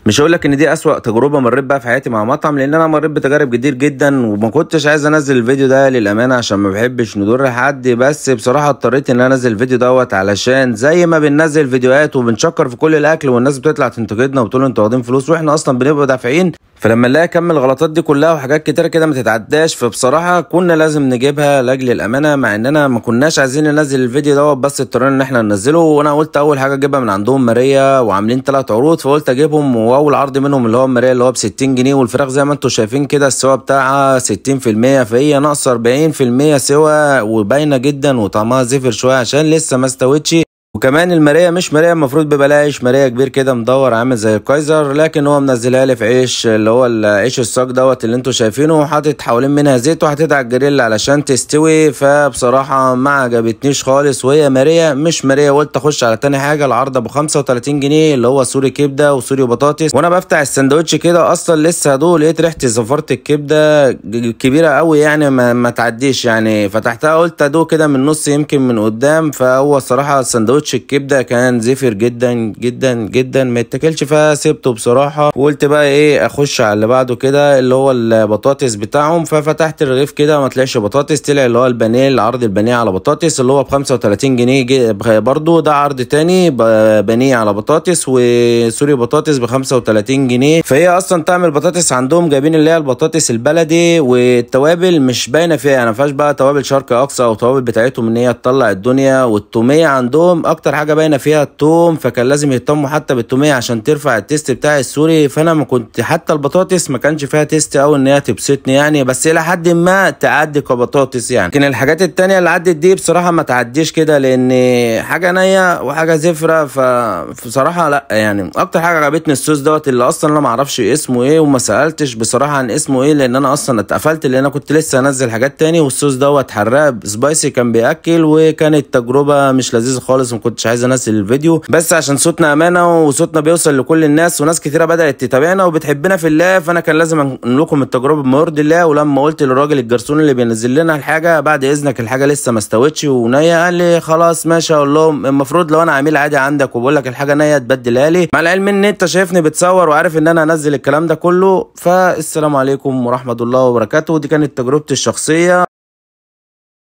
مش هقول لك ان دي اسوأ تجربه مريت بيها في حياتي مع مطعم، لان انا مريت بتجارب كتير جدا وما كنتش عايز انزل الفيديو ده للامانة عشان ما بحبش نضر حد، بس بصراحة اضطريت ان انا انزل الفيديو دوت علشان زي ما بننزل فيديوهات وبنشكر في كل الاكل والناس بتطلع تنتقدنا وبتقول انتوا واخدين فلوس واحنا اصلا بنبقى دافعين، فلما نلاقي كم الغلطات دي كلها وحاجات كتيرة كده ما تتعداش، فبصراحة كنا لازم نجيبها لاجل الامانة، مع اننا ما كناش عايزين ننزل الفيديو دوت بس اضطرينا ان احنا ننزله. وانا قلت اول حاجة اجيبها من عندهم ماريا، وعاملين 3 عروض فقلت اجيبهم، واول عرض منهم اللي هو ماريا اللي هو ب 60 جنيه، والفراخ زي ما انتم شايفين كده السوا بتاعها 60%، فهي ناقصه 40% سوا وباينه جدا وطعمها زفر شوية عشان لسه ما استوتش. وكمان الماريا مش ماريا المفروض ببلاش، ماريا كبير كده مدور عامل زي الكايزر، لكن هو منزلها لي في عيش اللي هو العيش الصاج دوت اللي انتوا شايفينه، وحاطط حوالين منها زيت وحاططها على الجريل علشان تستوي. فبصراحة ما عجبتنيش خالص، وهي ماريا مش ماريا. قلت اخش على تاني حاجة، العرض ابو 35 جنيه اللي هو سوري كبده وسوري بطاطس، وانا بفتح السندوتش كده اصلا لسه هدوق لقيت ريحه زفاره الكبده كبيرة قوي، يعني ما تعديش يعني، فتحتها قلت ادوق كده من نص يمكن من قدام، فهو الصراحة السندوتش الكبده كان زفر جدا جدا جدا ما يتاكلش، فسيبته بصراحة. وقلت بقى ايه اخش على اللي بعده كده اللي هو البطاطس بتاعهم، ففتحت الرغيف كده ما طلعش بطاطس، طلع اللي هو البانيه، العرض البانيه على بطاطس اللي هو ب 35 جنيه برده، ده عرض تاني بانيه على بطاطس وسوري بطاطس ب 35 جنيه. فهي اصلا طعم البطاطس عندهم جايبين اللي هي البطاطس البلدي، والتوابل مش باينة فيها يعني، ما فيهاش بقى توابل شرق اقصى او توابل بتاعتهم ان هي تطلع الدنيا. والتوميه عندهم اكتر حاجة باينة فيها التوم، فكان لازم يهتموا حتى بالتوميه عشان ترفع ال taste بتاع السوري. فانا ما كنت حتى البطاطس ما كانش فيها taste او ان هي تبسطني يعني، بس الى حد ما تعدي كبطاطس يعني. لكن الحاجات التانية اللي عدت دي بصراحة ما تعديش كده، لان حاجة نيه وحاجه زفره، فبصراحة لا يعني. اكتر حاجة عجبتني الصوص دوت اللي اصلا انا ما اعرفش اسمه ايه وما سالتش بصراحة عن اسمه ايه، لان انا اصلا اتقفلت لان انا كنت لسه انزل حاجات تاني. والصوص دوت حراق spicy كان بياكل، وكانت تجربه مش لذيذة خالص، ما كنتش عايز انزل الفيديو، بس عشان صوتنا امانه وصوتنا بيوصل لكل الناس وناس كتيرة بدات تتابعنا وبتحبنا في الله، فانا كان لازم انقل لكم التجربة بما يرضي الله. ولما قلت للراجل الجرسون اللي بينزل لنا الحاجة بعد اذنك الحاجة لسه ما استوتش ونيه، قال لي خلاص ماشي. اقول لهم المفروض لو انا عميل عادي عندك وبقول لك الحاجة نيه تبدلها لي، مع العلم ان انت شايفني بتصور وعارف ان انا هنزل الكلام ده كله. فالسلام عليكم ورحمة الله وبركاته، ودي كانت تجربتي الشخصية.